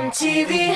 TMTV.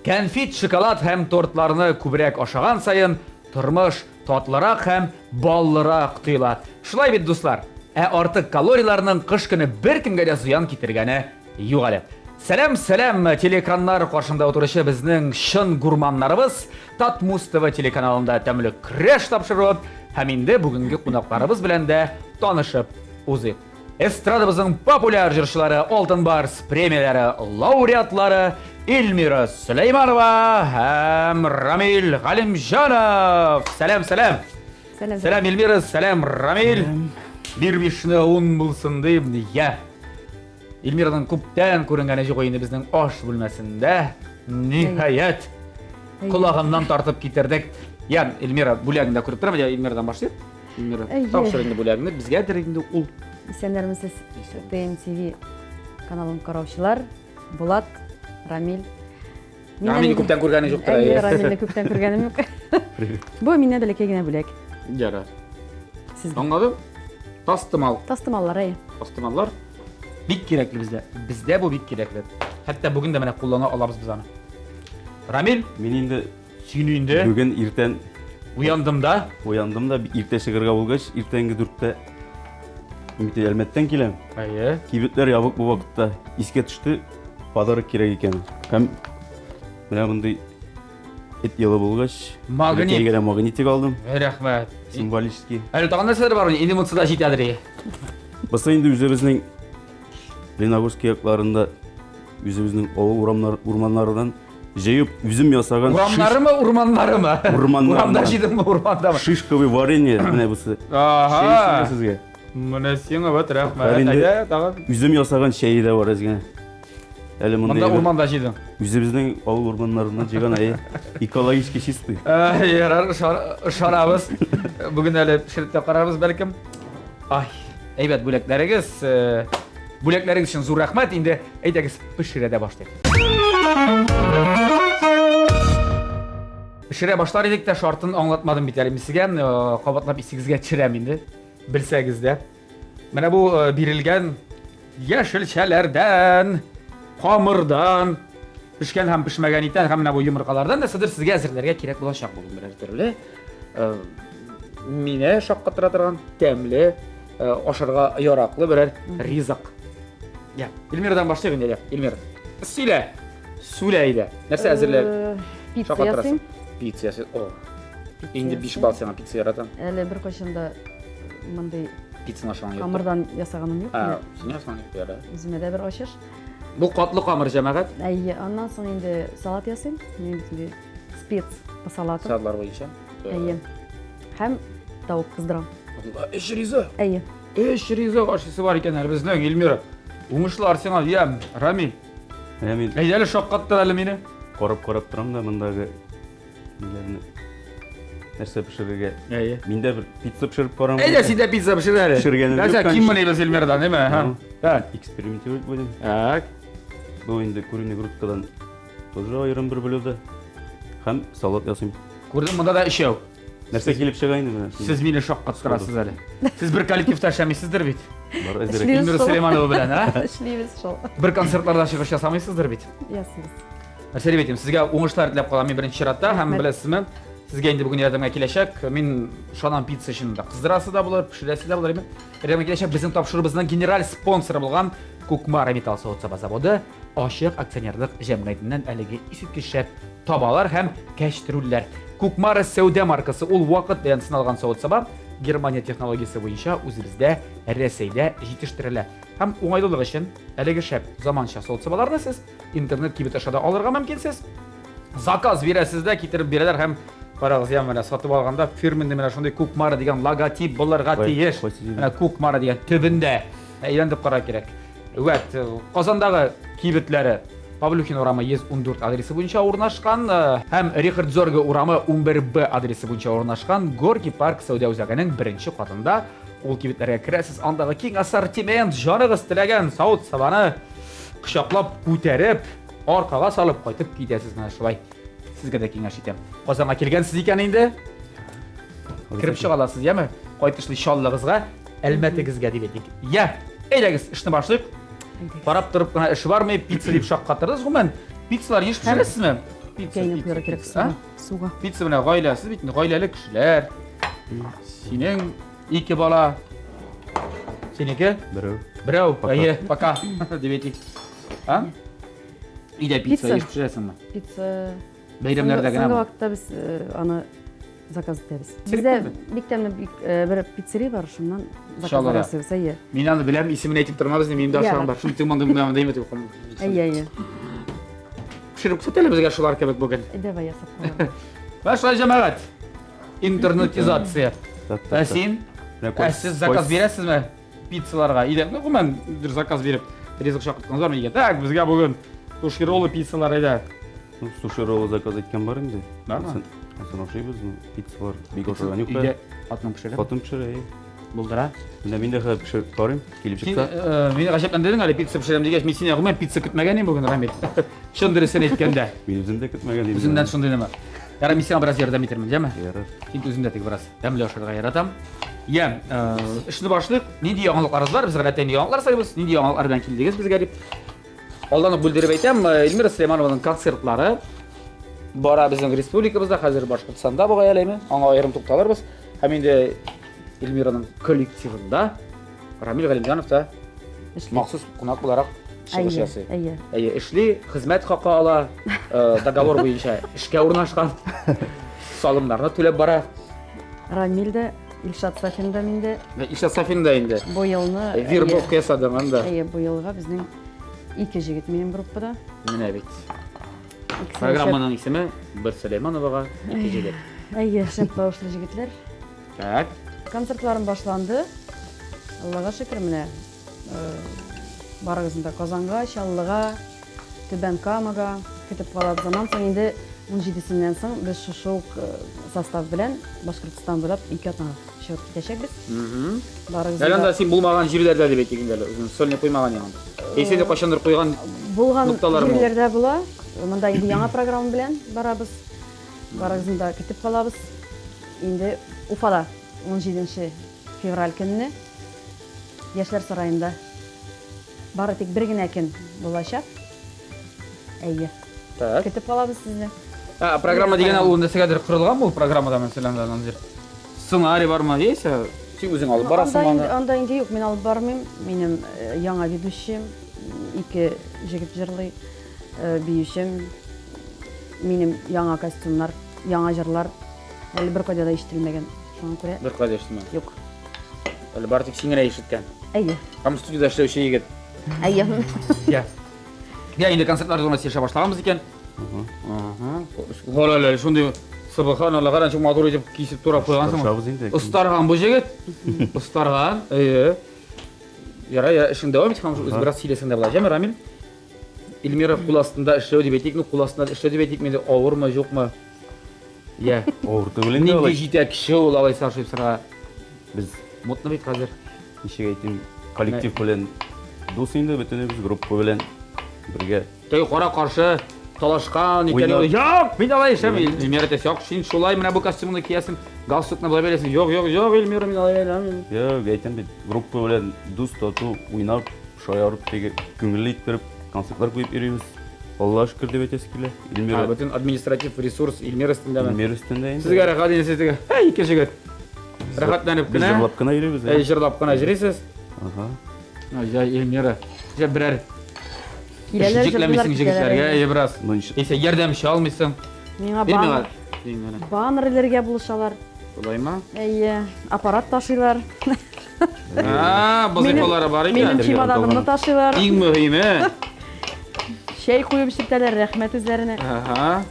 Кәнфит, шоколад һәм тортларны күбрәк ашаган саен тормыш татлырак һәм баллырак тоела. Шулай бит, дуслар? Ә артык калорийларның кыш көне беркемгә дә зыян китергәне юк әле. Сәлам, сәлам, телеэкраннар каршында утыручы безнең чын гурманнарыбыз Татмус ТВ телеканалында тәмле көрәш тапшыруы һәм инде бүгенге кунакларыбыз белән дә танышып узыйк. Эстрадабызның популяр җырчылары, Алтын Барс премияләре лауреатлары Эльмира Сөләйманова һәм Рамил Галимҗанов. Сәлам, сәлам. Сәлам. Сәлам, Эльмира, сәлам, Рамил. Бир бишне ун булсын дип, я. Эльмираның күптән күренгәне юк инде безнең аш бүлмәсендә. Ниһаять, колагыннан тартып китердек. Я, Эльмира, бүләгеңне дә күреп торам, я Эльмирадан башлыйк. Эльмира, тапшыр инде бүләгеңне, безгәдер инде ул. Исәннәрмесез, ТМТВ каналын караучылар, Булат, Рамил. Рамилне күптән күргәнең юктыр. Әйе, Рамилне күптән күргәнем юк. Бу миннән бәләкәй генә бүләк. Ярар. Сезгә. Аңладым. Тастымал. Тастымаллар, әйе. Тастымаллар бик кирәкле бездә. Бездә бу бик кирәкле. Хәтта бүген дә менә куллана алабыз без аны. Рамил, мин инде Син инде. Бүген иртән уяндым да. Уяндым да, иртә чыгарга булгач, иртәнге дүрттә мин бит Әлмәттән киләм. Әйе. Кибетләр ябык бу вакытта. Искә төште, подарок кирәк икән. Һәм менә мондый эт елы булгач, магнит. Бәләкәй генә магнитик алдым. Рәхмәт. Символический. Әле тагын нәрсәләр бар? Инде монысы да җитәдер. Бусы инде үзебезнең Леногорский якларында үзебезнең авыл урамнар, урманнарынан җыеп үзем ясаган Урамнарымы, урманнарымы? Урманнарымы. Урамда җыйдыңмы, урмандамы? Шишковый варенье менә бусы. Ага. Сезгә. Менә сиңа вот рәхмәт. Әйдә, тагын. Үзем ясаган чәе дә бар әзгенә. Әле монда Монда урманда җыйдың. Үзебезнең авыл урманнарыннан җыйган әйе. Экологически чистый. Ярар, ышанабыз. Бүген әле пешереп тә карарбыз бәлкем. Ай, әйбәт бүләкләрегез. Бүләкләрегез өчен зур рәхмәт. Инде әйдәгез пешерә дә башлыйк. Пешерә башлар идек тә шартын аңлатмадым бит әле мин сезгә. Кабатлап исегезгә төшерәм инде. Белсәгез дә. Менә бу бирелгән яшелчәләрдән, камырдан, пешкән һәм пешмәгән иттән һәм менә бу йомыркалардан нәрсәдер сезгә әзерләргә кирәк булачак бүген берәр төрле. Мине шаккатыра торган тәмле, ашарга яраклы берәр ризык. Я, Эльмирадан башлыйк инде, я, Эльмира. Сөйлә. Сүлә әйдә. Нәрсә әзерләр? Пицца ясыйм. Пицца ясый. О. Инде 5 балл сиңа пицца яратам. Әле бер кайчан да мондый пиццаны ашаган юк. Камырдан ясаганым юк. А, син ясаган юк, яра. Үземә дә бер ачыш. Бу катлы камыр җәмәгать. Әйе, аннан соң инде салат ясыйм. Мин бит инде спец по салату. Салатлар буенча. Әйе. Һәм тавык кыздырам. Өч ризык. Әйе. Өч ризык ашыйсы бар икән әле безнең, Эльмира. Уңышлар сиңа, я, Рамил. Менә мин. Әйдә әле шаккаттыр әле мине. Карап-карап торам да мондагы ниләрне нәрсә пешерергә. Әйе. Мин дә бер пицца пешереп карам. Әйдә син дә пицца пешер әле. Пешергәнем юк. Нәрсә, ким мени без Эльмирадан, әйме? Ха. Так. Экспериментировать будем. Так. Бу инде куриный грудкадан тоже аерым бер блюдо. Һәм салат ясыйм. Күрдем, монда да өчәү. Нәрсә килеп чыга инде менә? Сез мине шаккаттырасыз әле. Сез бер коллективта эшләмисездер бит? Бар әзерәк. Эльмира Сөләйманова белән, а? Эшлибез шул. Бер концертларда чыгыш ясамыйсыздыр бит? Ясыйбыз. Нәрсә дип әйтим, сезгә уңышлар теләп калам мин беренче чиратта һәм беләсезме, сезгә инде бүген ярдәмгә киләчәк. Мин ышанам пицца өчен дә кыздырасы да булыр, пешерәсе дә булыр. Ярдәмгә киләчәк безнең тапшыруыбызның генераль спонсоры булган Кукмара металл савыт-саба заводы ачык акционерлык җәмгыятеннән әлеге искиткеч шәп табалар һәм кәчтрүлләр. Кукмара сәүдә маркасы ул вакыт белән сыналган савыт-саба Германия технологиясе буенча үзебездә Рәсәйдә җитештерелә. Һәм уңайлылык өчен әлеге шәп заманча савыт-сабаларны сез интернет кибет аша да алырга мөмкинсез. Заказ бирәсез дә китереп бирәләр һәм карагыз, я менә сатып алганда фирменный менә шундый Кукмара дигән логотип булырга тиеш. Менә Кукмара дигән төбендә. Әйләндеп карар кирәк. Вәт, Казандагы кибетләре Павлюхин урамы 114 адресы буенча урнашкан һәм Рихард Зорге урамы 11Б адресы буенча урнашкан Горки парк сәүдә үзәгенең беренче катында. Ул кибетләргә керәсез, андагы киң ассортимент, җаныгыз теләгән савыт-сабаны. Кочаклап, күтәреп, аркага салып кайтып китәсез менә шулай. Сезгә дә киңәш итәм. Казанга килгәнсез икән инде, кереп чыга аласыз, яме? Кайтышлый Чаллыгызга, Әлмәтегезгә дип әйтик. Я, әйдәгез, эшне башлыйк. Карап торып кына эш бармый, пицца дип шаккатырдыгыз. Гомумән, пиццалар еш пешерәсезме? Пицца, пицца, кирәк суга. Суга. Пицца менә гаилә, сез бит гаиләле кешеләр. Синең ике бала. Синеке? Берәү. Берәү, әйе, пока дип әйтик. А? Өйдә пицца еш пешерәсеңме? Пицца. Бәйрәмнәрдә генә. Соңгы вакытта без э, аны заказ итәбез. Бездә бик тәмле э, бер пиццерия бар, шуннан заказлар ясыйбыз, әйе. Мин аны беләм, исемен әйтеп тормабыз, минем дә ашаган бар. Шуны мондый мондый мондый дип. Әйе, әйе. Пешереп күрсәт әле безгә шулар кебек бүген. Давай ясап карыйм. Менә шулай җәмәгать. Интернетизация. Ә син? Ә сез заказ бирәсезме пиццаларга? Или, ну, гомумән, бер заказ биреп, ризык чакыртканыгыз бармы? Өйгә? Так, безгә бүген суши роллы пиццалар әйдә. Ну, суши роллы заказ иткән бар инде. Бармы? Ансын ашыйбыз, ну, пиццалар бик ашаган юк. Өйдә хатының пешерә. Хатын пешерә, әйе. Булдыра. Менә мин дә хәзер пешереп карыйм, килеп Син чыкса. э, мине гаҗәпләндердең әле пицца пешерәм дигәч, мин синнән гомумән пицца көтмәгән идем бүген, Рамил. Чын дөресен әйткәндә. Мин үзем дә көтмәгән идем. Үзеңнән шундый нәмә. Ярар, мин сиңа бераз ярдәм итермен, яме? Ярар. Чөнки үзем дә теге бераз тәмле ашарга яратам. Я, э, эшне башлыйк. Нинди яңалыкларыбыз бар? Без гадәттә инде яңалыклар сайлыйбыз. Нинди яңалыклар белән килдегез безгә дип. Алдан ук бүлдереп әйтәм, э, Эльмира Сөләйманованың концертлары бара безнең республикабызда, хәзер Башкортстанда бугай әле, әйме? Аңа аерым тукталырбыз. Һәм инде Эльмираның коллективында Рамил Галимҗанов та Эшли. махсус кунак буларак чыгыш Әйе, ясый. әйе. Әйе, эшли, хезмәт хакы ала, э, договор буенча эшкә урнашкан, салымнарны түләп бара. Рамил дә, Илшат Сафин да миндә. Илшат Сафин да инде. Бу елны э, вербовка ясадың анда. Әйе, бу елга безнең ике җегет минем группада. Менә бит. Программаның исеме Бер Сөләймановага ике җегет. Әйе, шәп тавышлы җегетләр. Так. Концертларым башланды. Аллага шөкер, менә э, барыгызны да Казанга, Чаллыга, Түбән Камага көтеп калабыз. Аннан соң инде 17-сеннән соң без шушы ук э, состав белән Башкортстан буйлап ике атнага чыгып китәчәкбез. Барыгызны Әле анда да син булмаган җирләрдә дип әйтик инде әле. Үзең сольный куймаган янында. Яисә инде кайчандыр куйган булган нокталармы ул? җирләрдә була. Монда инде яңа программа белән барабыз. Барыгызны да көтеп калабыз. Инде Уфада 17 февраль көнне Яшьләр сараенда бары тик бер генә көн булачак. Әйе. Так. Көтеп калабыз сезне. Ә, программа дигән ул нәрсәгәдер корылганмы ул программада мәсәлән, ниндидер сценарий бармы яисә син үзең алып барасыңмы анда? аны? Анда инде юк, мин алып бармыйм. Минем э, яңа ведущим, ике җегет җырлый, э, биючем, минем яңа костюмнар, яңа җырлар әле беркайда да ишетелмәгән. Шуңа күрә Беркайда ишетелмәгән. Юк. Әле бары тик син генә ишеткән. Әйе. Һәм студиядә эшләүче егет. Әйе. Я. Я инде концертлар турында сөйләшә башлаганбыз икән. Ага. Кара әле, шундый субханалла, кара ничек матур итеп кисеп турап куйгансың. Тырышабыз инде. Остарган бу җегет. Остарган. Әйе. Ярай, я эшең дәвам ит, һәм үзе бераз сөйләсәң дә була. Җәме, Рамил? Эльмира кул астында эшләү дип әйтик, ну кул астында эшләү дип әйтик, инде авырмы, юкмы? Я. Авыр түгел инде Нинди алай. җитәкче ул алайса шул сыра? Без Мутны бит хәзер. ничек әйтим, коллектив белән дус инде бөтенебез группа белән бергә. Теге кара каршы талашкан икән. Уйнап. Юк, мин алай эшләмим. Эльмира әйтә, юк, син шулай менә бу костюмны киясең, галстукны болай бәйләсең. Юк, юк, юк, Эльмира, мин алай эшләмим. Юк, әйтәм бит, группа белән дус, тату, уйнап, шаярып, теге күңелле иттереп концертлар куеп йөрибез. Аллаһ шөкер дип әйтәсе килә. Эльмира. Бөтен административ ресурс Эльмира өстендәме? Эльмира өстендә инде. Сезгә рәхәт инде сез теге. Әй, ике җегет. Рәхәтләнеп Без кенә. җырлап кына йөрибез. Әй, җырлап кына йөрисез. Ага. Ай, Эльмира. Җә берәр Киләләр, җикләмисең җегетләргә, әй, бераз. Ну, ничек? Яисә ярдәмче алмыйсың. Миңа Бир миңа. баннер, Дим, баннер элергә булышалар. Шулаймы? Әйе, аппарат ташыйлар. А, вазыйфалары бар икән. Минем чемоданымны ташыйлар. Иң мөһиме. Чәй куеп эчертәләр, рәхмәт үзләренә. Ага.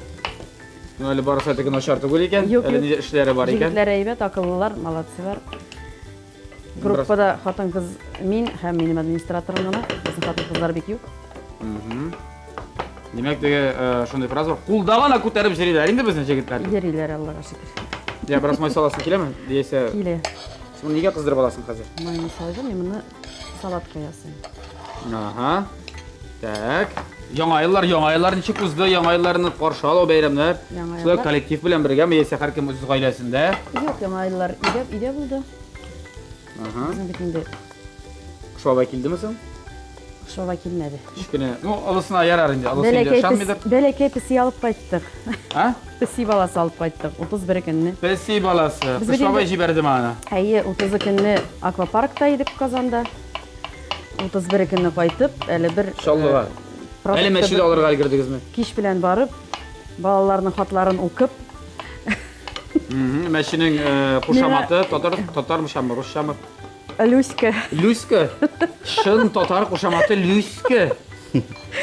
Ну, әле барысы теге начар түгел икән. Юк, Әле юк. нидә эшләре бар икән. Җегетләр әйбәт, акыллылар, молодцылар. Группада хатын-кыз мин һәм минем администраторым гына. Безнең хатын-кызлар бик юк. Димәк, теге э, шундый фраза бар. Кулда гына күтәреп йөриләр инде безнең җегетләр. Йөриләр, Аллага шөкер. Я бераз май саласың киләме? Яисә Килә. син моны нигә кыздырып аласың хәзер? Майны салдым, мин моны салатка ясыйм. Ага. Так. Яңа еллар, яңа еллар ничек узды? Яңа елларны каршы алу бәйрәмнәр. Яңа Шулай еллар. коллектив белән бергәме яисә һәркем үз гаиләсендә? Юк, яңа еллар өйдә, өйдә булды. Ага. Безнең бит инде Кыш бабай килдеме соң? кыш бабай килмәде. Кечкенә. Ну, олысына ярар инде. Олысы инде Бәләкәй пес, ышанмыйдыр. бәләкәй песи алып кайттык. А? Песи баласы алып кайттык. 31 көнне. Песи баласы. Без Кыш бит бабай инде- җибәрдеме аны? Әйе, 30 көнне аквапаркта идек Казанда. 31 көнне кайтып, әле бер Чаллыга. э, Әле мәче дә алырга өлгердегезме? Кич белән барып, балаларның хатларын укып, Мәченең э, кушаматы татар татармышамы, русчамы? Люська. Люська. Чын татар кушаматы Люська.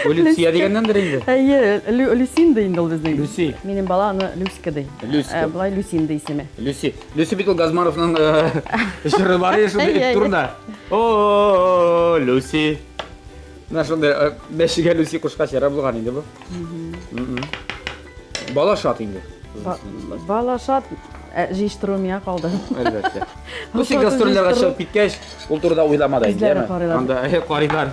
Бу Люция дигәннәндер инде. Әйе, Люсинда инде ул безнең. Люси. Минем бала аны Люська ди. Люська. Ә, Болай Люсинда исеме. Люси. Люси бит ул Газмановның э, җыры бар иде шундый Әйе, эт турында. О, Люси. Менә шундый э, мәчегә Люси кушкач ярар булган инде бу. Мгм. Бала шат инде. Бала шат, ә, җыештыру миңа калды. Әлбәттә. Ну, син гастрольләргә чыгып киткәч, ул турыда уйлама да инде, Үзләре әме? карыйлар. Анда э, карыйлар.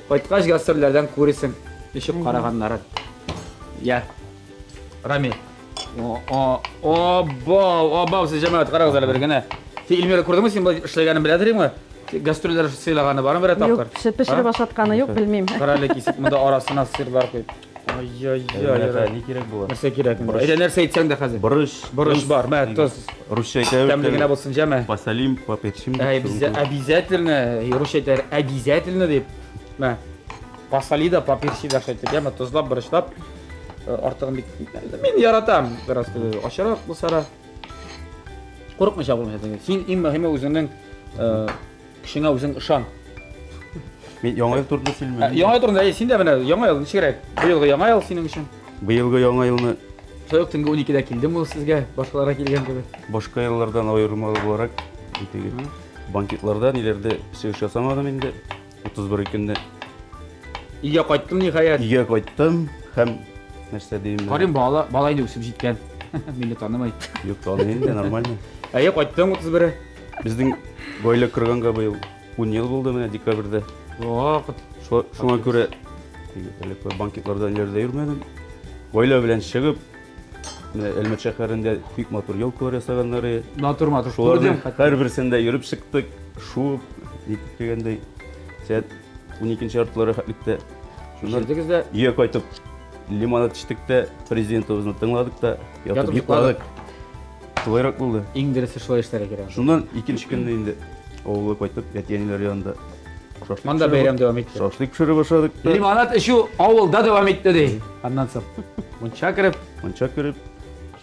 Кайткач гастрольләрдән күресең, ничек караганнарын. Я. Рами. О, о, обау, обау, сез җәмәгать карагыз әле бер генә. Син Эльмира күрдеңме, син болай эшләгәнен беләдер идеңме? Гастрольләр сыйлаганы бармы берәр Юк, тапкыр? пешереп ашатканы юк, белмим. Кара әле кисеп монда арасына сырлар куеп. Ай-яй-яй. Ни кирәк була? Нәрсә кирәк инде? Әйдә нәрсә әйтсәң дә хәзер. Борыч. Борыч бар, мә, тоз. Русча әйтәбез. Тәмле генә булсын, җәме. Посолим, поперчим. Әй, бездә обязательно, русча әйтәләр, обязательно дип. Мә. Посоли да, поперчи да әйтә, яме, тозлап, борычлап. Э, Артыгын бик мин яратам. Бераз теге ачырак булса да. Курыкмыйча булмый теге. Син иң мөһиме үзеңнең э, көчеңә үзең ышан. Мин яңа ел турында сөйлим. Ә, Яңа ел турында, әй, син дә менә яңа ел ничегрәк? Быелгы яңа ел синең өчен. Быелгы яңа елны Шулай ук төнге 12-дә килдем ул сезгә, башкаларга килгән кебек. башка еллардан аермалы буларак теге банкетларда ниләрдә чыгыш ясамадым инде. 31 көнне Өйгә кайттым ниһаять. өйгә кайттым һәм нәрсә дим? Карыйм бала, бала инде үсеп җиткән. Мине танымый. Юк, таный инде, нормально. Әйе, кайттым 31-е. Безнең гаилә корганга быел 10 ел булды менә декабрьдә. Вакыт. Шуңа күрә әле банкетларда ниләрдә йөрмәдем. Гаилә белән чыгып, менә Әлмәт шәһәрендә бик матур елкалар ясаганнар. Матур матур. Шуларның һәрберсендә йөреп чыктык, шуып, нитеп дигәндәй. Сәгать 12 яртылары хәтлектә. Шуннан Җирдегез дә өйгә кайтып лимонад эчтек тә, президентыбызны тыңладык та, ятып йокладык. Шулайрак булды. Иң дөресе шулай эшләргә кирәк. Шуннан икенче көнне инде авылга кайтып, әти-әниләр янында шашлык Монда бәйрәм дәвам итте. Шашлык пешерә башладык та. Лимонад эчү авылда дәвам итте ди. Аннан соң мунча кереп, Мунча кереп,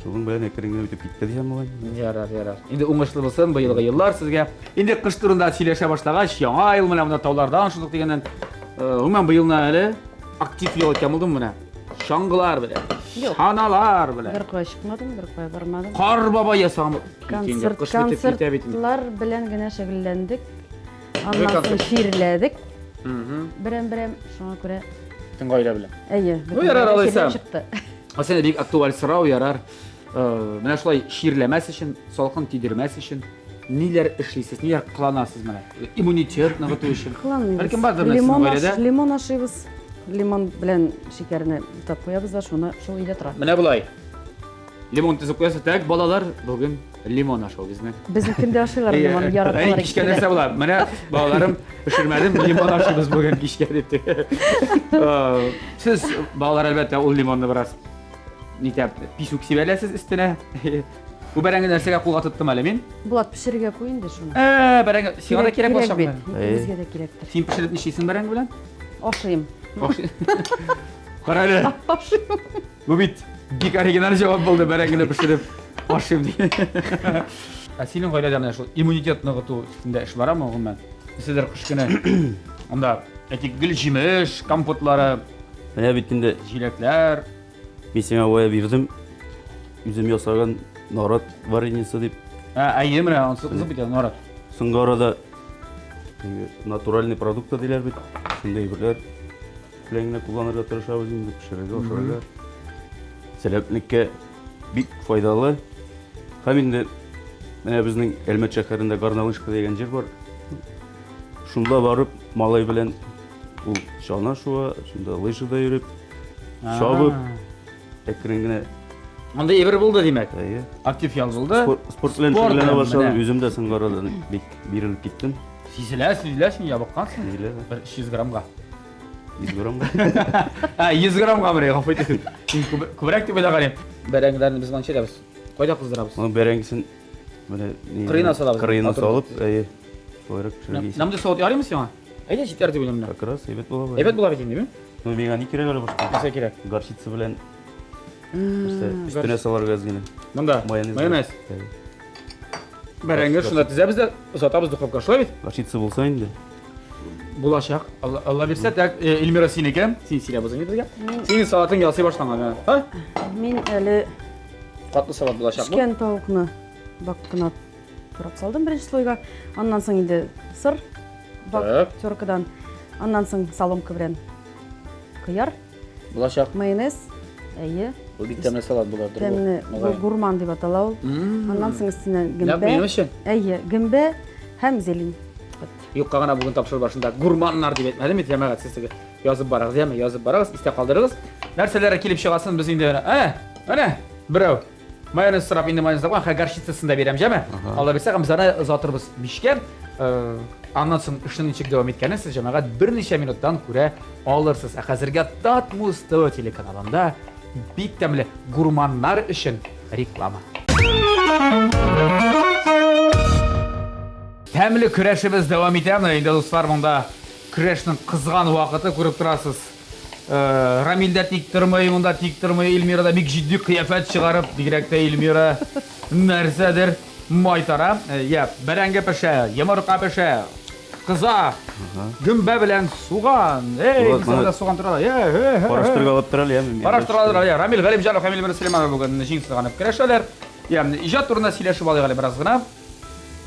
шуның белән әкрен генә үтеп китте дисәм була. Ярар, ярар. Инде уңышлы булсын быелгы еллар сезгә. Инде кыш турында сөйләшә башлагач, яңа ел менә монда таулардан шундук дигәннән, э, гомумән быелны әле актив ел иткән булдым менә. Чаңгылар белән, Юк. чаналар белән. Бер кая чыкмадым, бер кая бармадым. Кар бабай ясаган. Концерт, Кыш бетеп китә бит инде. концертлар белән генә шөгыльләндек. Аннан соң концерт. чирләдек. Мгм. Берәм-берәм, шуңа күрә. Бөтен гаилә белән. Әйе, Ну, ярар, бөтен алайса. чирләп чыкты. Ә сәне бик актуаль сорау, ярар. Э, Менә шулай чирләмәс өчен, салкын тидермәс өчен ниләр эшлисез, ниләр кыланасыз менә? Иммунитет ныгыту өчен. Кыланмыйбыз. Бәлкем бардыр менә сезнең Лимон, аш, гаиләдә. лимон ашыйбыз. Лимон белән шикәрне бутап куябыз да, шуны шул өйдә тора. Менә болай. Лимон төзеп куясыз. Так, балалар, бүген лимон ашау безнең. Безнең көндә ашыйлар лимон, Әй, яраталар. кичкә нәрсә була? Менә балаларым пешермәдем, лимон ашыйбыз бүген кичкә дип. Э, Сез балалар әлбәттә ул лимонны бераз нитәп писүк сибәләсез өстенә. Бу бәрәңге нәрсәгә кулга тоттым әле мин? Булат пешерергә куй инде шуны. Ә, бәрәңге сиңа да кирәк бит. булачакмы? Икебезгә дә кирәктер. Син пешереп нишлисең бәрәңге белән? Ашыйм. Ашый. Кара әле. Ашыйм. Бу бит бик оригиналь җавап булды, бәрәңгене пешереп ашыйм дигән. Ә синең гаиләдә менә шул иммунитет ныгыту өстендә эш барамы гомумән? Нәрсәдер кыш көне анда әйтик гел җимеш, компотлары, Менә бит инде җиләкләр. мин сиңа бая бирдем. Үзем ясаган нарат вареньесы дип. Ә, әйе, менә анысы кызык бит, нарат. Соңгы арада теге натуральный продукты диләр бит. Шундый әйберләр белән генә кулланырга тырышабыз инде, пешерергә, ашарга. Сәламәтлеккә бик файдалы. Һәм инде менә безнең Әлмәт шәһәрендә Горнолыжка дигән җир бар. Шунда барып малай белән Ул чана шуа, шунда лыжада йөреп, чабып, әкрен генә. Монда әйбер булды, димәк. Әйе. Актив ял булды. Спорт белән шөгыльләнә башладым. Үзем дә соңгы арада бик бирелеп киттем. Сизелә, сизелә, син ябыккансың. Сизелә. Бер 300 граммга. 100 граммга. Ә, 100 граммга бер, гафу итегез. Мин күбрәк дип уйлаган идем. Бәрәңгеләрне без монча итәбез. Кайда кыздырабыз? Моның бәрәңгесен менә Кырыена салабыз. Кырыена салып, әйе. Шулайрак пешерергә. Нам дә савыт ярыймы сиңа? Әйдә, җитәр дип уйлыйм менә. Как раз әйбәт була. Әйбәт була бит инде, Ну, миңа ни кирәк әле башка? Нәрсә кирәк? Горчица белән нәрсә, өстенә салырга әз генә. Монда. Майонез. Майонез. Бәрәңге шунда тезәбез дә озатабыз духовка. Шулай бит? Горчица булса инде. Булачак. Алла, Алла бирсә, так, э, Эльмира синеке. Син сөйләп узың безгә. Синең салатың ясый башлаган. Ха? Мин әле Катлы салат булачак бу. Пешкән тавыкны вак кына турап салдым беренче слойга. Аннан соң инде сыр вак теркадан. Аннан соң соломка белән кыяр. Булачак. Майонез. Әйе. Бу бик тәмле салат була. Тәмле. Бу гурман дип атала ул. Аннан соң өстенә гөмбә. Нәкъ минем өчен. Әйе, гөмбә һәм зелень. Юкка гына бүген тапшыру башында гурманнар дип әйтмәдем бит, җәмәгать, сез теге язып барыгыз, яме, язып барыгыз, истә калдырыгыз. Нәрсәләре килеп чыгасын без инде әнә, әнә, берәү майонез сорап инде майонез тапкан, хә горчицасын да бирәм, җәме? Алла бирсә, без аны озатырбыз мичкә. Э, аннан соң эшнең ничек дәвам иткәнен сез җәмәгать берничә минуттан күрә алырсыз. Ә хәзергә Татмуз ТВ телеканалында бик тәмле гурманнар өчен реклама. Тәмле көрәшебез дәвам итә. Менә инде дуслар, монда көрәшнең кызган вакыты күреп торасыз. Э, Рамил дә тик тормый, монда тик тормый. Эльмира да бик җитди кыяфәт чыгарып, бигрәк тә Эльмира нәрсәдер майтара. Э, я, бәрәңге пешә, йомырка пешә, кыза, гөмбә белән суган. Эй, бездә суган тора. Караштыргалап тора әле, яме. Караштыргалап тора. Рамил Галимҗанов һәм Эльмира Сөләйманова бүген җиң сызганып көрәшәләр. Ягъни иҗат турында сөйләшеп алыйк әле бераз гына.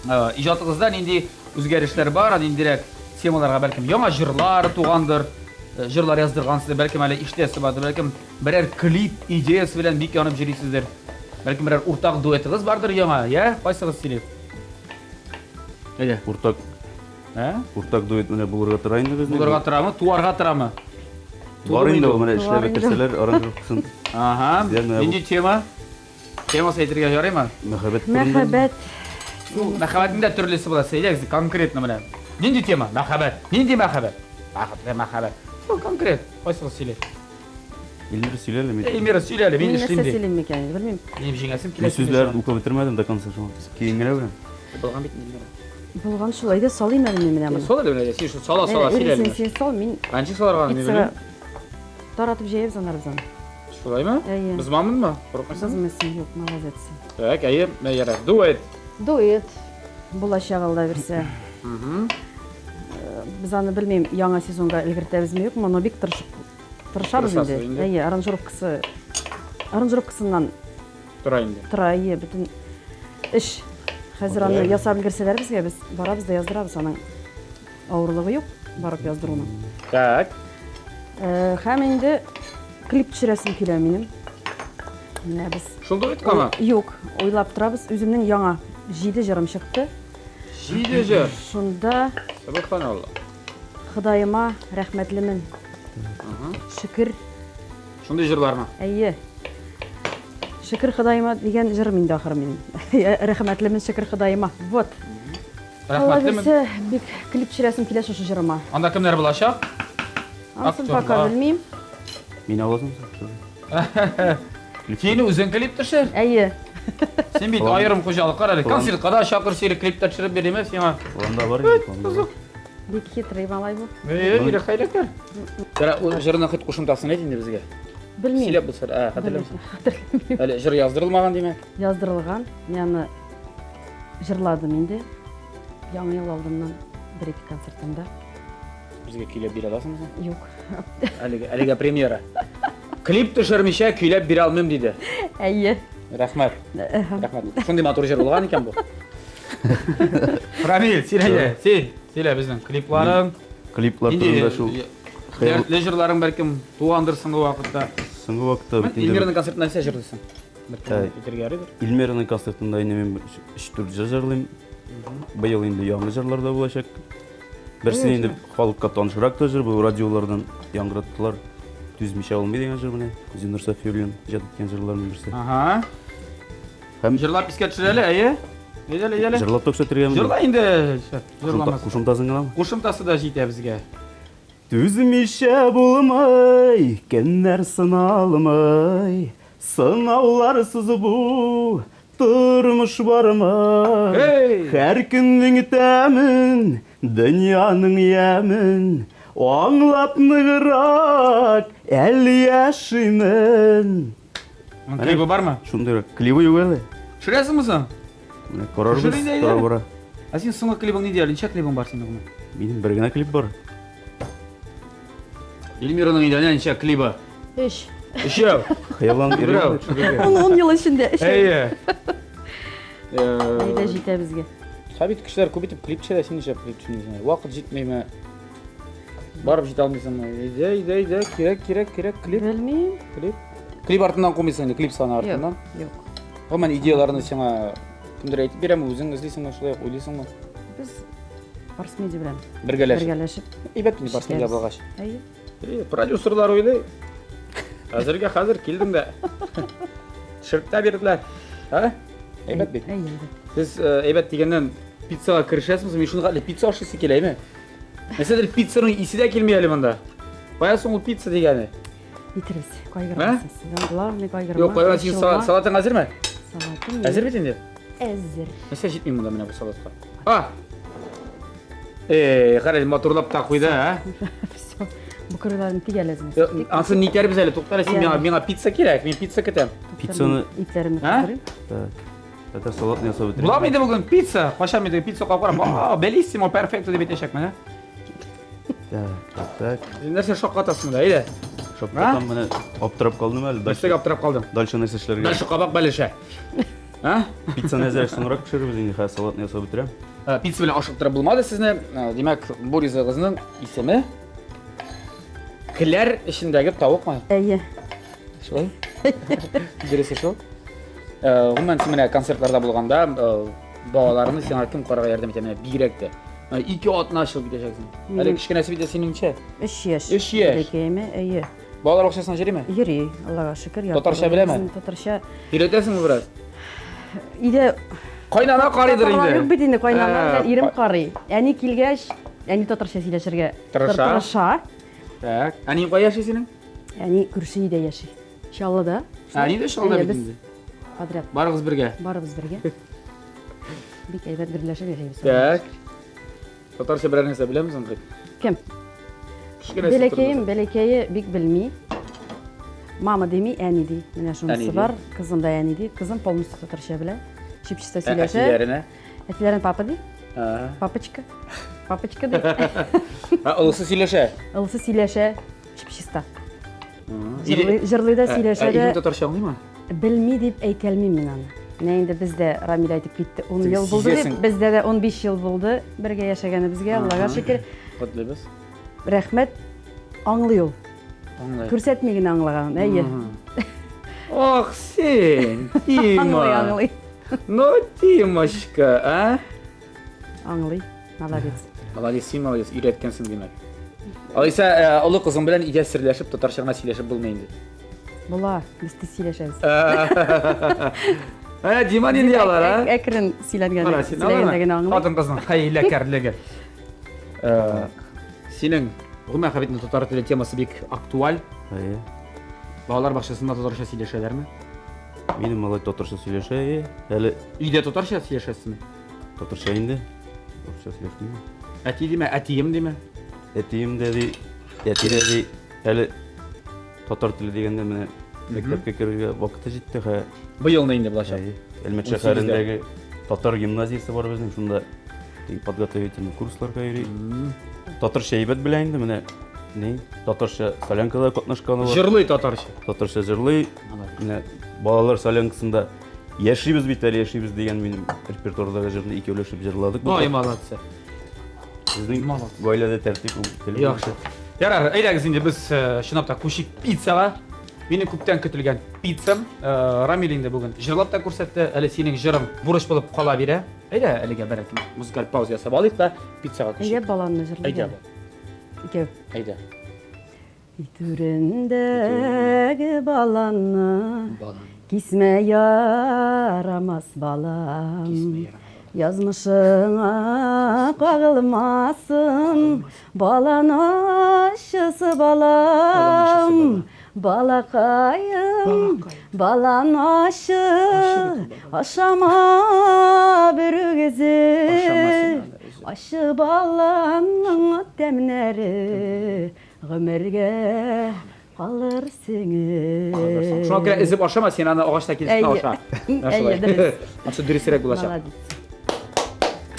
Э, иҗатыгызда нинди үзгәрешләр бар, ниндирәк темаларга бәлкем яңа җырлар тугандыр, э, җырлар яздыргансыздыр, бәлкем әле ишетәсе бардыр, бәлкем берәр клип идеясы белән бик янып йөрисездер. Бәлкем берәр уртак дуэтыгыз бардыр яңа, я? Кайсыгыз сөйли? Әйдә. Уртак Ә? Уртак дуэт менә булырга тора инде безнең. Булырга торамы? Туарга торамы? Бар инде ул менә эшләп бетерсәләр аранжировкасын. Ага. Нинди тема? Темасы әйтергә ярыймы? Мәхәббәт турында. Мәхәббәт. Ну, мәхәббәтнең дә төрлесе була. Әйдәгез, конкретно менә. Нинди тема? Мәхәббәт. Нинди мәхәббәт? Мәхәббәт, мәхәббәт. Ну, конкрет. Кайсыгыз сөйли? Эльмира сөйлә әле мин. Эльмира сөйлә әле, мин эшлим ди. Нәрсә сөйлим микән, белмим. Минем җиңәсем килә. Мин сүзләрен укып бетермәдем до конца шуңа. Киен генә беләм. Булган бит Эльмира. Булган шул, әйдә салыйм әле мин менә моны. Сал әле менә, син шул сала сала сөйлә әле. Син син сал, мин. Ничек салырга мин белмим. Таратып җәябез аннары без аны. Шулаймы? Әйе. Бозмамынмы? Курыкмыйсың? Бозмыйсың, юк, молодец син. Так, әйе, менә ярар. Дуэт. Дуэт. Булачак Алла бирсә. Без аны белмим, яңа сезонга өлгертәбезме, юкмы, но бик тырышып тырышабыз инде. Әйе, аранжировкасы аранжировкасыннан тора инде. Тора, әйе, бөтен эш. Хәзер аны ясап өлгерсәләр безгә, без барабыз да яздырабыз аның. Авырлыгы юк, барып яздыруның. Так. Э, һәм инде клип төшерәсем килә минем. Менә без. Шул дуэткамы? Юк, уйлап торабыз. Үземнең яңа җиде җырым чыкты. Җиде җыр. Шунда Субханалла. Ходаема рәхмәтлемен. Шөкер. Шундый җырлармы? Әйе. Шөкер Ходаема дигән җырым инде ахыры минем. Рәхмәтлемен шөкер Ходаема. Вот. Алла бирсә, бик клип төшерәсем килә шушы җырыма. Анда кемнәр булачак? Анысын пока белмим. Мин аласың Син үзең клип төшер? Әйе. Син бит аерым хуҗалыклар әле. Концертка да чакыр, сине клип та төшереп бирәме сиңа? Планда бар инде, планда. Бик хитрый малай бу. Әйе, ире хәйләкәр. Кара, ул җырның хит кушымтасын әйт инде безгә. Белмим. Сөйләп булса, ә, хәтерләмисең. Хәтерләмим. Әле җыр яздырылмаган димәк. Яздырылган. Мин аны Җырладым инде. Яңа ел алдыннан бер-ике концертымда. Безгә көйләп бирә аласыңмы соң? Юк. Әлегә, әлегә премьера. Клип төшермичә көйләп бирә алмыйм диде. Әйе. Рәхмәт. Рәхмәт. Шундый матур җыр булган икән бу. Рамил, син әйдә, син, сөйлә безнең клипларың. Клиплар турында шул. Дәртле җырларың бәлкем тугандыр соңгы вакытта. Соңгы вакытта бит инде. Эльмираның концертында нәрсә җырлыйсың? Әйтергә ярыйдыр. Эльмираның концертында инде мин 3-4 җыр җырлыйм. Быел инде яңа җырлар да булачак. Берсе инде халыкка танышрак та җыр, бу радиолардан яңгыраттылар. Түзмичә булмый дигән җыр менә. Зиннур Сафиуллин иҗат иткән җырларның берсе. Ага. Һәм җырлап искә төшер әле, әйе. Әйдә әле, әйдә әле. Җырлап та күрсәтергәме? Җырла инде. Җырламас. Кушымтасын гынамы? Кушымтасы да җитә безгә. Түзмичә булмый, көннәр сыналмый, сынауларсыз бу тормыш бармый. Һәр көннең тәмен, дөньяның ямен аңлап ныграк әле яшимен. Клибы бармы? Шундыйрак. Клибы юк әле. Төшерәсеңме соң? Менә карарбыз, тора бара. Ә син соңгы клибың нинди әле? Ничә клибың бар синең гомумән? Минем бер генә клип бар. Эльмираның инде әнә ничә клибы? Өч. Өчәү. Хыялланып йөрим. Ун ел эчендә өчәү. Әйе. Әйдә җитә безгә. Хәбит кешеләр күп итеп клип төшерә, син нишләп клип төшермисең? Вакыт җитмиме? Барып җитә алмыйсыңмы? Әйдә, әйдә, әйдә, кирәк, кирәк, кирәк, клип. Белмим. Клип. Клип артыннан кумыйсың инде, клип саны артыннан. Юк. Гомумән идеяларны сиңа кемдер әйтеп бирәме, үзең эзлисеңме, шулай ук уйлыйсыңмы? Без Барс Медиа белән. Бергәләшеп. Бергәләшеп. Әйбәт инде Барс Медиа булгач. Әйе. Продюсерлар уйлый. Хәзергә хәзер килдем дә. Төшереп тә бирделәр. Ә? Әйбәт бит. Әйе, әйбәт. Сез әйбәт дигәннән пиццага керешәсезме? Мин шуны хәтле пицца ашыйсы килә, әйме? Нәрсәдер пиццаның исе дә килми әле монда. Кая соң ул пицца дигәне? Итербез, кайгырмасыз. Главный кайгырма. Юк, кайгырма, син салатың әзерме? Салатым. Әзер бит инде? Әзер. Нәрсә җитми монда менә бу салатка? А! Эй, карале, матурлап та куйды, а? Все. Бу кырыйларын тик әле әзме. Ансын нитәрбез әле, туктале, син миңа, миңа пицца кирәк, мин пицца көтәм. Пиццаны итләремне кыздырыйм. Так. Это салатны ясап бетерим. Буламы инде бүген пицца? Кайчан инде пицца кабып карап, а, белиссимо, перфекто дип әйтәчәкмен, ә? Так, так, так. Син нәрсә шаккатасың монда, әйдә. Шаккатам менә аптырап калдым әле. Нәрсәгә аптырап калдың? Дальше нәрсә эшләргә? Дальше кабак бәлеше. А? Пиццаны әзрәк соңрак пешерербез инде, хәзер салатны ясап бетерәм. Пицца белән ашыктырып булмады сезне. Димәк, бу ризыгызның исеме Келәр эчендәге тавыкмы? Әйе. Шулай? Дөресе шул. Гомумән, син менә концертларда булганда, балаларны сиңа кем карарга ярдәм итә? Менә бигрәк тә. Ике атна чыгып китәчәксең. Әле кечкенәсе бит синең ничә? 3 яшь. 3 яшь. Бәләкәеме? Әйе. Балалар бакчасына йөриме? Йөри, Аллага шөкер. Татарча беләме? Татарча. Өйрәтәсеңме бераз? Өйдә Кайнана карыйдыр инде. Юк бит инде, кайнана белән ирем карый. Әни килгәч, әни татарча сөйләшергә тырыша. Тырыша. Так. Әни кая яши синең? Әни күрше өйдә яши. Чаллыда. Әни дә Чаллыда бит инде. Подряд. Барыгыз бергә. Барыбыз бергә. Бик әйбәт гөрләшеп яшибез. Так. Татарча берәр нәрсә беләмсең бит? Кем? Бәләкәем, бәләкәе бик белми. Мама дими, әни ди. Менә шунысы бар. Кызым да әни ди. Кызым полностью татарча белә. Чип-чиста сөйләшә. Әтиләренә? Әтиләрен папа ди. Папочка. Папочка ди. Ә олысы сөйләшә? Олысы сөйләшә. Чип-чиста. Җырлый да, сөйләшә дә. Ирем татарча аңлыймы? Белми дип әйтә алмыйм мин аны. Менә инде бездә Рамил әйтеп китте, 10 ел булды дип, бездә дә 15 ел булды бергә яшәгәнебезгә, Аллага шөкер. Котлыйбыз. Рәхмәт, аңлый ул. Аңлый. Күрсәтми генә аңлаган, әйе. Ох, син, Тима. Аңлый, аңлый. Ну, Тимочка, а? Аңлый, молодец. Молодец, син молодец, өйрәткәнсең димәк. Алайса, олы кызың белән өйдә серләшеп, татарча гына сөйләшеп булмый инде. Була, без тиз сөйләшәбез. Ә, Дима нинди алар, а? Әкрен сөйләнгәндә, сөйләгәндә генә аңлый. Хатын-кызның хәйләкәрлеге. Синең гомумән хәбитнең татар теле темасы бик актуаль. Әйе. Балалар бакчасында татарча сөйләшәләрме? Минем малай татарча сөйләшә, әйе. Әле өйдә татарча сөйләшәсезме? Татарча инде. Урысча сөйләшмим. Әти диме, әтием диме? Әтием дә ди, әти дә ди. Әле татар теле дигәндә менә мәктәпкә керергә вакыты җитте хә. Быелны инде булачак. Әлмәт шәһәрендәге татар гимназиясе бар безнең, шунда подготовительный курсларга йөри. Татарча әйбәт белә инде менә. Ни? Татарча солянкада катнашканы бар. Җырлый татарча. Татарча җырлый. Менә балалар солянкасында яшибез бит әле, яшибез дигән минем репертуардагы җырны икәүләшеп җырладык. Ой, молодцы. Безнең гаиләдә тәртип ул. Яхшы. Ярар, әйдәгез инде без чынлап та күчик пиццага. Минем күптән көтелгән пиццам. Э, Рамил инде бүген җырлап та күрсәтте. Әле синең җырың бурыч булып кала бирә. Әйдә, әлегә бер музыкаль пауза ясап алыйк та пиццага күчик. Әйдә, баланны җырлыйк. Әйдә. Икәү. Әйдә. Түрендәге баланны кисмә ярамас балам. Язмышыңа кагылмасын, балан ачысы балам. Балакаем, балан ачы, ашама берүгезе. Ачы баланның тәмнәре Гомергә калыр сеңеп. Шуңа күрә өзеп ашама, син аны агачта килеп аша. Әйе, дөрес. Ансы дөресрәк булачак. Молодец.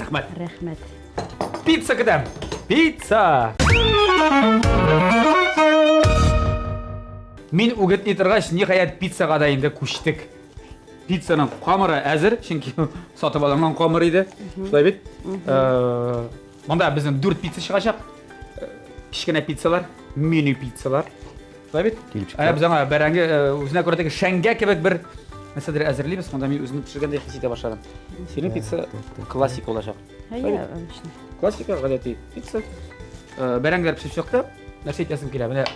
Рәхмәт. Рәхмәт. Пицца көтәм. Пицца! Мин үгетли торгач, ниһаять пиццага да инде күчтек. Пиццаның камыры әзер, чөнки сатып алынган камыр иде. Шулай бит? Э, Монда безнең дүрт пицца чыгачак. Э, кечкенә пиццалар, мини пиццалар. Шулай бит? Килеп чыкты. Ә без аңа бәрәңге э, үзенә күрә теге шәңгә кебек бер нәрсәдер әзерлибез. Монда мин үземне пешергәндәй хис итә башладым. Синең пицца классика булачак. Әйе, обычно. Классика, гадәти пицца. Э, бәрәңгеләр пешеп чыкты. Нәрсә әйтәсем килә? Менә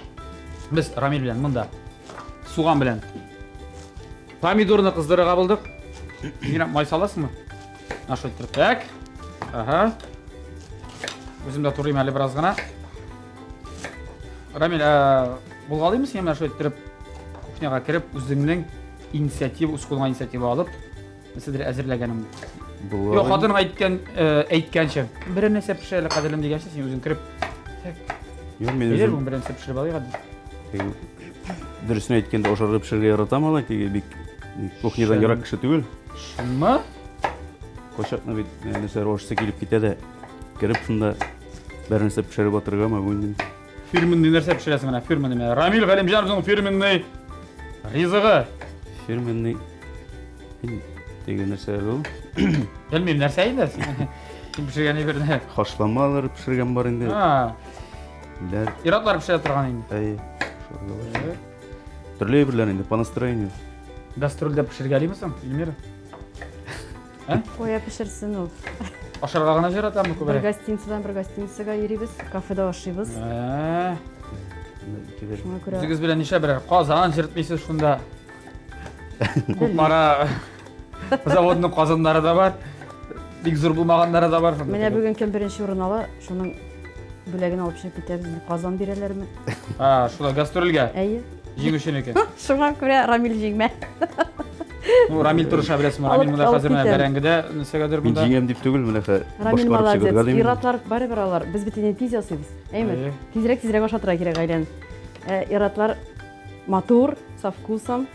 без Рамил белән монда суган белән помидорны кыздырырга булдык. Мина май саласыңмы? Наша иттереп. Так. Ага. Үзем дә турыйм әле бераз гына. Рамил, ә, булгалыймы син менә шулай иттереп кухняга кереп, үзеңнең инициатива, үз кулыңа инициатива алып, нәрсәдер әзерләгәнең? Юк, хатының әйткән, э, әйткәнчә, берәр нәрсә пешер әле, кадерлем дигәнчә, син үзең кереп, так, Юк, мин әйдә үзем бүген берәр нәрсә пешереп алыйк әле. теге дөресен әйткәндә ашарга пешерергә яратам алай, теге бик кухнядан ерак кеше түгел. Чынмы? Кайчакны бит э, нәрсә ашысы килеп китә дә, кереп шунда бер нәрсә пешереп атырга могу инде. Фирменный нәрсә пешерәсең менә, фирменный менә. Рамил Галимҗановның фирменный ризыгы. Фирменный теге нәрсә әле ул. Белмим, нәрсә инде син. Син пешергән әйберне. Хашламалар пешергән бар инде. А, Ләр. ир-атлар пешерә торган инде. Әй. шаргалар. Төрле әйберләр инде по настроению. Гастрольдә пешергәлиме соң, Эльмира? Кая пешерсен ул? Ашарга гына җыратамы Бер күбрәк? гостиницадан бер гостиницага йөрибез, кафеда ашыйбыз. Ә, Шуңа күрә Үзегез белән ничә берәр казан җыртмыйсыз шунда. Кукмара заводының казаннары да бар. Бик зур булмаганнары да бар. шунда. Менә бүген кем беренче урын ала, шуның бүләген алып чыгып китәбез. Казан бирәләрме? А, шулай гастрольгә Әйе. җиңүченеке. Шуңа күрә Рамил җиңмә. Ну, Рамил тырыша беләсеңме? Рамил монда Алып хәзер менә китәм. бәрәңгедә нәрсәгәдер Мин монда. җиңәм дип түгел, менә хә Рамил башкарып молодец. чыгарга дим. Ир-атлар барыбер алар. Без бит инде тиз ясыйбыз. Әйме? Әйе. Тизрәк тизрәк ашатырга кирәк гаиләне. Ә, Ир-атлар матур, со вкусом.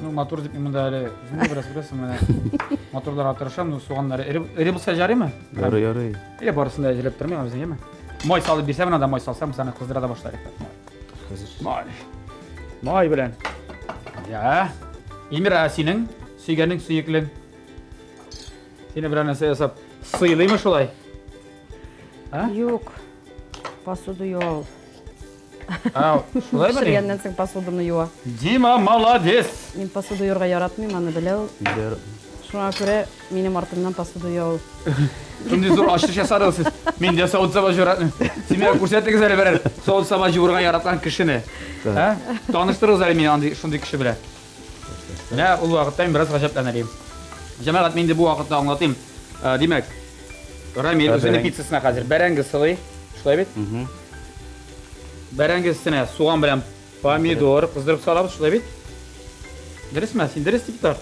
Ну, матур дип мин монда әле үзем дә бераз беләсең менә. Матурларга тырышам, ну суганнары эре эре булса жарыймы? Ярый, ярый. Или барысын да әзерләп тормыйм үзең, яме? Май салып бирсә, менә да май салсам, без аны кыздыра да башлар идек. Хәзер. Май. Май белән. Я. Эльмира, ә синең сөйгәнең, сөеклең. Сине берәр нәрсә ясап сыйлыймы шулай? А? Юк. Посуду юа ул. А, шулай мени? Пешергәннән соң посуданы юа. Дима молодец. Мин посуду юарга яратмыйм, аны белә ул. Мин дә яратмыйм. Шуңа күрә минем артымнан посуда юа ул. Шундый зур ачыш ясадыгыз сез. Мин дә савыт-саба җуратмыйм. Син миңа күрсәтегез әле берәр савыт-саба җуырга яраткан кешене. Ә? Таныштырыгыз әле мине андый шундый кеше белән. Менә ул вакытта мин бераз гаҗәпләнер идем. Җәмәгать, мин инде бу вакытта аңлатыйм. Ә, Димәк, Рамил үзенең пиццасына хәзер бәрәңге сылый. Шулай бит? Бәрәңге өстенә суган белән помидор кыздырып салабыз, шулай бит? Дөресме? Син дөрес дип тор.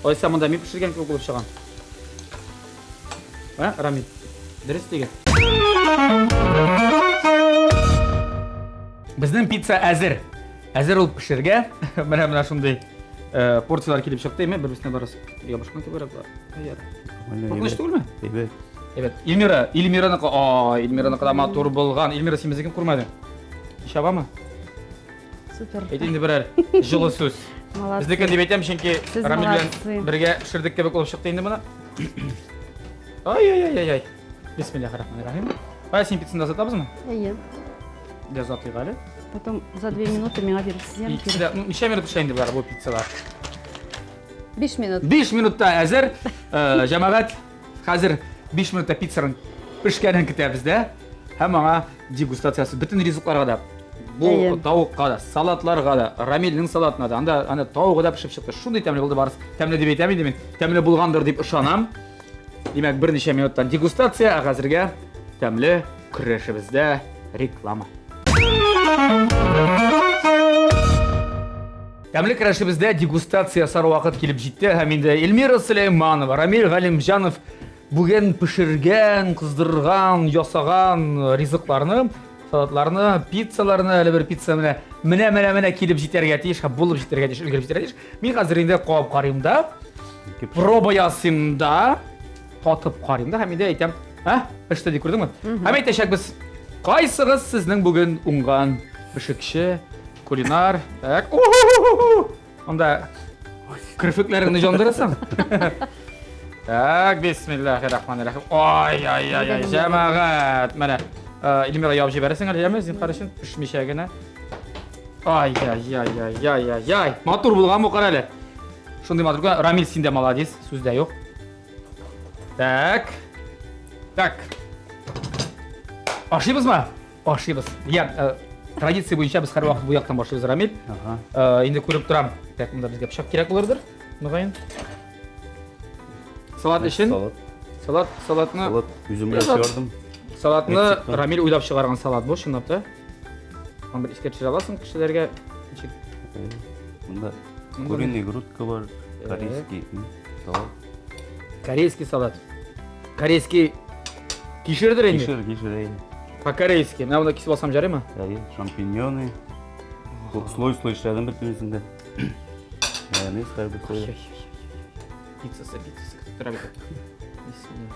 Алайса монда мин пешергән кебек булып чыгам. Ә, Рамил? Дөрес диген. Безнең пицца әзер. Әзер ул пешергә. Менә менә шундый э, порцияләр килеп чыкты. Әйме, бер-берсенә барысы ябышкан кебек болар. Әйе. Куркыныч түгелме? Әйбәт. Әйбәт. Эльмира, Эльмираныкы, ай, Эльмираныкы да матур булган. Эльмира, син безнекен күрмәдең. Чабамы? Супер. Әйт инде берәр җылы сүз. Молодцы. Безнекен дип әйтәм, чөнки Сез Рамил белән молодцы. бергә пешердек кебек булып чыкты инде моны. Ай-ай-ай-ай. Бисмиллахир-рахманир-рахим. Ай, син пиццаны да сатабызмы? Әйе. Без атыйк әле. Потом за 2 минуты миңа бирерсез, яме? Икесе дә, ну, ничә минут пешә инде болар бу пиццалар? 5 минут. 5 минутта әзер. Э, җәмәгать, хәзер 5 минутта пиццаның пешкәнен көтәбез дә. Һәм аңа дегустациясе бөтен ризыкларга да. Бу Әйе. тавыкка да, салатларга да, Рамилнең салатына да. Анда анда тавыгы да пешеп чыкты. Шундый тәмле булды барысы. Тәмле дип әйтәм инде мин. Тәмле булгандыр дип ышанам. Димәк, берничә минуттан дегустация, ә хәзергә тәмле көрәшебездә реклама. Тәмле көрәшебездә дегустация ясар вакыт килеп җитте һәм инде Эльмира Сөләйманова, Рамил Галимҗанов бүген пешергән, кыздырган, ясаган ризыкларны, салатларны, пиццаларны, әле бер пицца менә менә менә менә килеп җитәргә тиеш һәм булып җитәргә тиеш, өлгереп җитәргә тиеш. Мин хәзер инде кабып карыйм да, проба ясыйм да, татып карыйм да һәм инде әйтәм, ә, пеште дип күрдеңме? Һәм әйтәчәкбез, кайсыгыз сезнең бүген уңган пешекче, кулинар, так, уху-ху-ху-ху! Анда керфекләреңне җандырасың. Так, бисмиллахир-рахманир-рахим. Ай, ай, ай, ай, җәмәгать. Менә, э, Эльмира ябып җибәрәсең әле, яме, зинһар өчен, пешмичә генә. Ай, ай, ай, ай, ай, ай, ай. Матур булган бу, кара әле. Шундый матур. Рамил, син дә молодец, сүз дә юк. Так. Так. Ашыйбызмы? Ашыйбыз. Я, э, традиция буенча без һәрвакыт бу яктан башлыйбыз, Рамил. Ага. Э, инде күреп торам. Так, монда безгә пычак кирәк булырдыр, мөгаен. Салат өчен. Салат. Салат, салатны. Салат үзем белән Салат. чыгардым. Салатны Рецептын. Рамил уйлап чыгарган салат бу, чынлап та. Аны бер искә төшерә аласың кешеләргә. Ничек? Э, Монда Монда куриный грудка бар, корейский салат. Корейский салат. Корейский кишердер инде. Кишер, кишер, әйе. По-корейски. Менә монда кисеп алсам жарыймы? Әйе, шампиньоны. Слой-слой эшләдем бөтенесен дә. Майонез һәрбер слойда. Пиццасы, пиццасы көтеп тора бит. Бисмилла.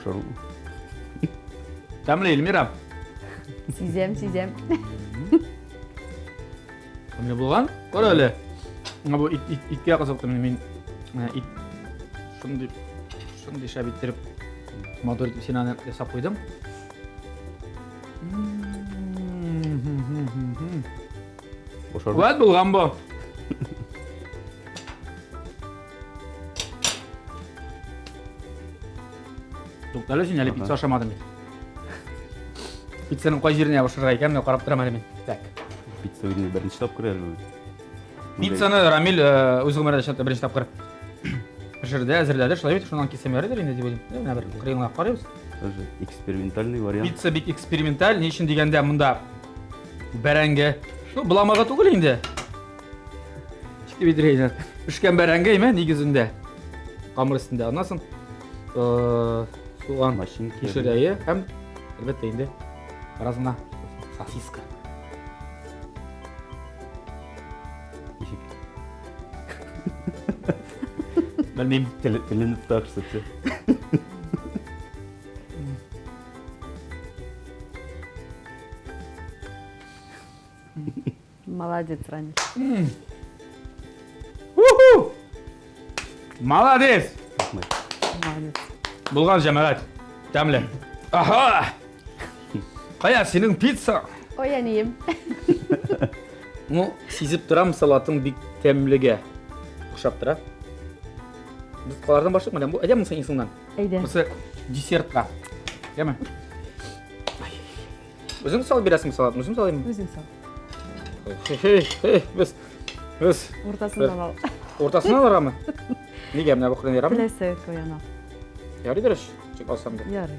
Шару. Тәмле, Эльмира. Сизәм, сизәм. Тәмле булган. Кара әле. Менә бу ит, ит, иткә кызыкты мин. Менә ит шундый шундый шәп иттереп матур итеп син аны ясап куйдым. Ошар. Вәт булган бу. Туктале син әле пицца ашамадың бит. Пиццаның кай җиренә ябышырга икән, менә карап торам әле мин. Так. Пицца үзенә беренче тапкыр әле бу. Пиццаны Рамил э, үз гомерендә чынлап та беренче тапкыр пешерде, әзерләде. Шулай бит, шуннан кисәм ярыйдыр инде дип уйлыйм. Э, Менә бер кырыенга карыйбыз. Тоже экспериментальный вариант. Пицца бик эксперименталь, ни өчен дигәндә монда бәрәңге. Ну, боламыгы түгел инде. Ничек дип әйтергә икән? Пешкән бәрәңге име нигезендә. Камыр өстендә. Аннан соң э, суган, Начинки. кишер әйе һәм әлбәттә инде бераз гына сосиска. Ничек? Белмим. Телене тотарсыз. Молодец, Рамиль. Уху! Молодец! Молодец. Булган җәмәгать. Тәмле. Аһа! Кая синең пицца? Ой, әнием. Ну, сизеп торам, салатың бик тәмлегә охшап тора. Без калардан башлыйк менә. Бу әйдә монысы иң соңыннан. Әйдә. Монысы десертка. Яме. Үзең салып бирәсең салатны, үзем салыйммы? Үзең сал. Хе, хе, без без Уртасыннан ал. уртасына алыргамы? Нигә менә бу кырын ярамы? Теләсә каян ал. Ярый дөрес, чик алсам да. Ярый.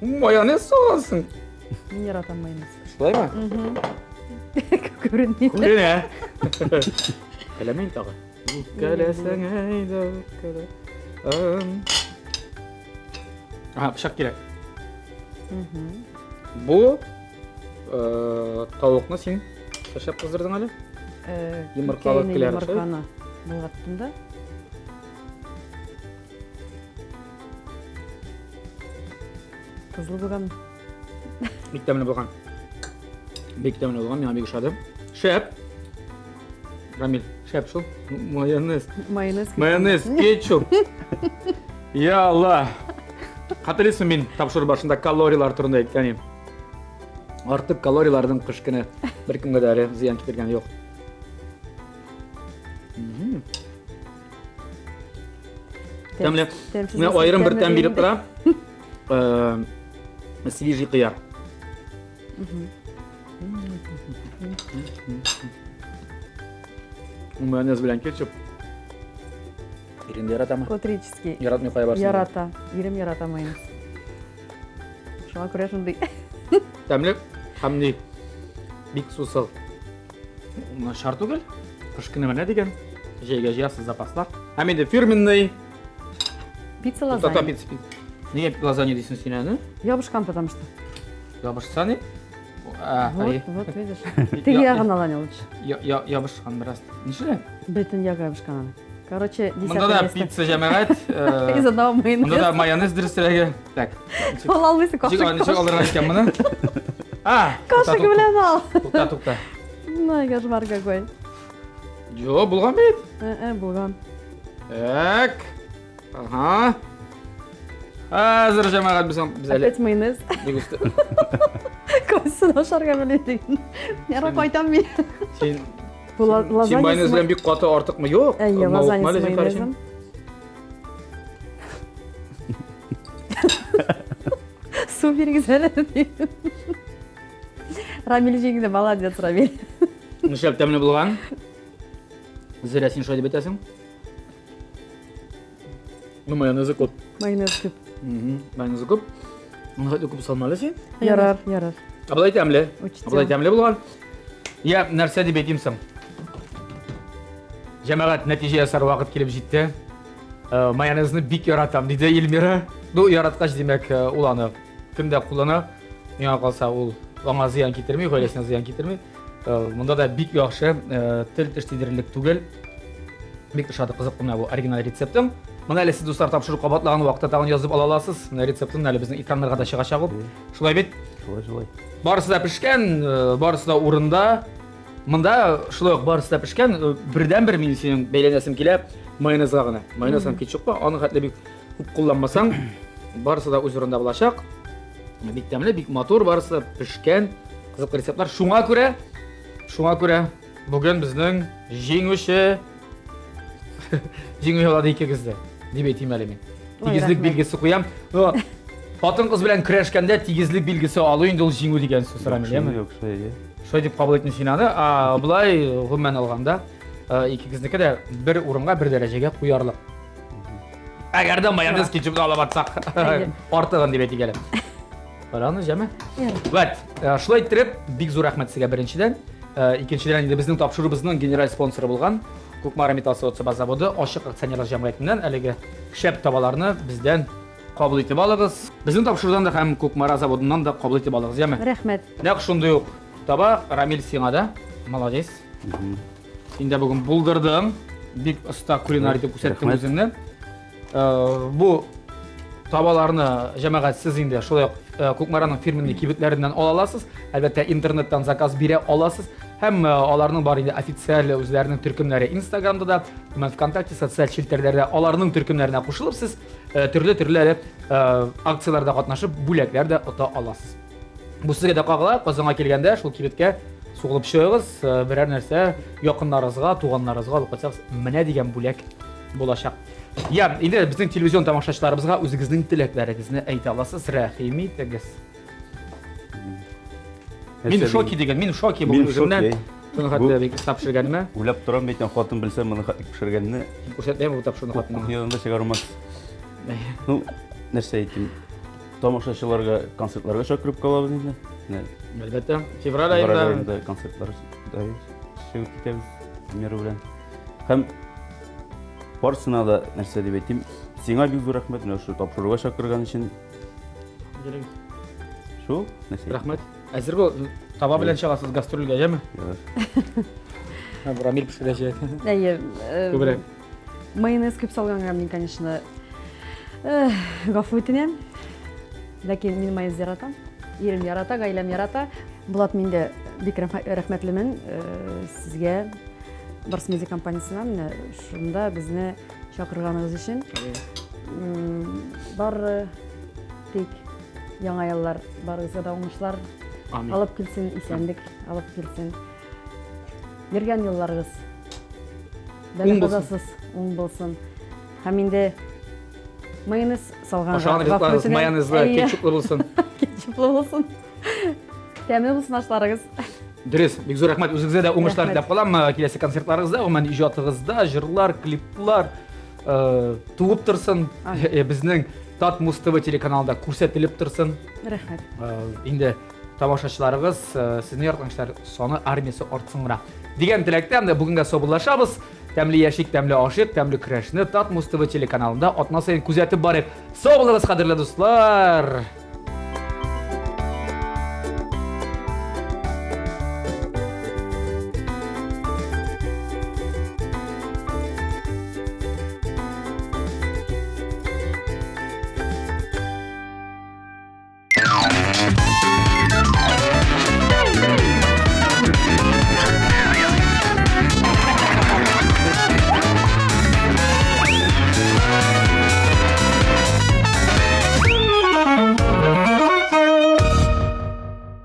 Майонез салгансың. Мин яратам майонез. Шулаймы? Күренми. Күренә. Теләмим тагы. Үпкәләсәң әйдә, үпкәлә. Ага, пычак кирәк. Бу э, тавыкны син шәп кыздырдың әле. Йомыркалы Күкәйне, йомырканы болгаттым да. Тозлы булган. Бик тәмле булган. Бик тәмле булган, миңа бик ошады. Шәп. Рамил, шәп шул. Майонез. Майонез. Майонез, кетчуп. Я Алла. Хәтерлисеңме, мин тапшыру башында калорияләр турында әйткән идем. Артык калорияләрнең кыш көне беркемгә дә әле зыян китергәне юк. Тәмле. Менә аерым бер тәм биреп тора. Э, свежий кыяр. Майонез белән кетчуп. Ирең дә яратамы? Утрический. Яратмый кая барсын. Ярата. Ирем ярата майонез. Шуңа күрә шундый. Тәмле һәм ни бик сусыл. Начар түгел. Кыш көне менә дигән. Җәйгә җыясыз запаслар. Һәм инде фирменный Пицца лазанья. Тата пицца. Нигә лазанья дисең син аны? Ябышкан, потому что. Ябышса ни? Вот, вот, видишь. Теге ягын ала не лучше. Ябышкан бераз. Нишләп? Бөтен ягы ябышкан аны. Короче, десятое Монда да пицца җәмәгать. Из одного майонеза. Монда да майонез дөресрәге. Так. Ала алмыйсың, кашык. Ничек алырга икән моны? А, кашык белән ал. Тукта, тукта. Ну, кошмар какой. Юк, булган бит. Э, булган. Так. Ага. Хәзер җәмәгать без без әле. Опять майонез. Кайсын ашарга белми дигән. Яра кайтам мин. Син Бу лазанья. Син майонез белән бик каты артыкмы? Юк. Әйе, лазанья с майонезом. Су бирегез әле. Рамиль җиңде, молодец, Рамиль. Нишләп тәмле булган? Зөрә, син шулай дип әйтәсең? Ну, майонезы күп. Майонез күп. Майонезы күп. Моны хәтле күп салма әле син. Ярар, ярар. Ә болай тәмле. Ә болай тәмле булган. Я, нәрсә дип әйтим соң? Җәмәгать, нәтиҗә ясар вакыт килеп җитте. Э, майонезны бик яратам, диде Эльмира. Ну, яраткач, димәк, э, ул аны кемдә куллана, миңа калса, ул аңа зыян китерми, гаиләсенә зыян китерми. Э, монда да бик яхшы, тел теш тидерерлек түгел. Бик ошады, кызык менә бу оригиналь рецептым. Моны әле сез, дуслар, тапшыру кабатлаган вакытта тагын язып ала аласыз. Менә рецептын әле безнең экраннарга да чыгачак ул. Шулай бит? Шулай, шулай. Барысы да пешкән, э, барысы да урында. Монда шулай ук барысы да пешкән. Э, бердән-бер мин синең бәйләнәсем килә майонезга гына. Майонез һәм кетчупка аны хәтле бик күп кулланмасаң, барысы да үз урында булачак. Бик тәмле, бик матур, барысы да пешкән. Кызыклы рецептлар. Шуңа күрә, шуңа күрә Бүген безнең җиңүче җиңү яулады икегез дә, дип әйтим әле мин. Тигезлек билгесе куям. Ну, хатын-кыз белән көрәшкәндә тигезлек билгесе алу инде ул җиңү дигән сүз, Рамил, яме? Юк, шулай, иә. Шулай дип кабул итмим син аны. А болай гомумән алганда, икегезнеке дә бер урынга, бер дәрәҗәгә куярлык. Әгәр дә майонез кетчупны алып атсак, артыгын дип әйтик әле. Караны, җәме? Вәт, шулай иттереп, бик зур рәхмәт сезгә беренчедән. Икенчедән инде безнең тапшыруыбызның генераль спонсоры булган Кукмара металл савыт-саба заводы ачык акционерлар җәмгыятеннән әлеге шәп табаларны бездән кабул итеп алыгыз. Безнең тапшырудан да һәм Кукмара заводыннан да кабул итеп алыгыз, яме? Рәхмәт. Нәкъ шундый ук таба, Рамил сиңа да. Молодец. Син дә бүген булдырдың. Бик оста кулинар итеп күрсәттең үзеңне. Э, бу табаларны җәмәгать сез инде шулай ук э, Кукмараның фирменный кибетләреннән ала аласыз. Әлбәттә, интернеттан заказ бирә аласыз. Һәм э, аларның бар инде официаль үзләренең төркемнәре Инстаграмда да, һәм ВКонтакте социаль челтәрләрдә аларның төркемнәренә кушылып сез төрле-төрле әле акцияләрдә катнашып бүләкләр дә ота аласыз. Бу сезгә дә кагыла, Казанга килгәндә шул кибеткә сугылып чыгыгыз, э, берәр нәрсә якыннарыгызга, туганнарыгызга алып кайтсагыз, менә дигән бүләк булачак. Я, инде безнең телевизион тамашачыларыбызга үзегезнең теләкләрегезне әйтә аласыз, рәхим итегез. Мин в шоке дигән, мин в шоке бүген үземнән. Шуны хәтта бик оста пешергәнемә. Уйлап торам бит, хатын белсә моны пешергәнне. Күрсәтмәйм бу тапшыруны хатынына. Кухнядан да чыгармас. Ну, нәрсә әйтим? Тамашачыларга концертларга чакырып калабыз инде. Менә Әлбәттә, февраль аенда. Февраль аенда концертлар чыгып китәбез Мира белән. Һәм барысына да нәрсә дип әйтим, сиңа бик зур рәхмәт менә шушы тапшыруга чакырган өчен. Шул, нәрсә? Рәхмәт. Әзер бул, таба белән чыгасыз гастрольгә, яме? Рамил пешерәчәк. Әйе. Э, Күбрәк. Майонез күп салганга мин, конечно, гафу үтенәм. Ләкин мин майонез яратам. Ирем ярата, гаиләм ярата. Булат, мин дә бик рәхмәтлемен сезгә, Барс Медиа компаниясенә менә шунда безне чакырганыгыз өчен. Бары Тик яңа еллар барыгызга да уңышлар Амин. алып килсен, исәнлек алып килсен. Йөргән юлларыгыз Уң булсын. бәла-казасыз уң булсын. Һәм инде майонез салганга Ашаган гафу ризыкларыгыз үтенәм. майонезлы, Әйе. кетчуплы булсын. Кетчуплы булсын. Тәмле булсын ашларыгыз. Дөрес, бик зур рәхмәт. Үзегезгә дә уңышлар Рәхмәт. теләп калам. Киләсе концертларыгызда, гомумән иҗатыгызда җырлар, клиплар туып торсын. Безнең Татмуз ТВ телеканалында күрсәтелеп торсын. Рәхмәт. Инде тамашачыларыгыз, сезне яраткан кешеләр саны армиясе артсын гына. Дигән теләктә менә бүгенгә саубуллашабыз. Тәмле яшик, тәмле ашыйк, тәмле көрәшне Татмуз ТВ телеканалында атна саен күзәтеп барыйк. Сау булыгыз, кадерле дуслар!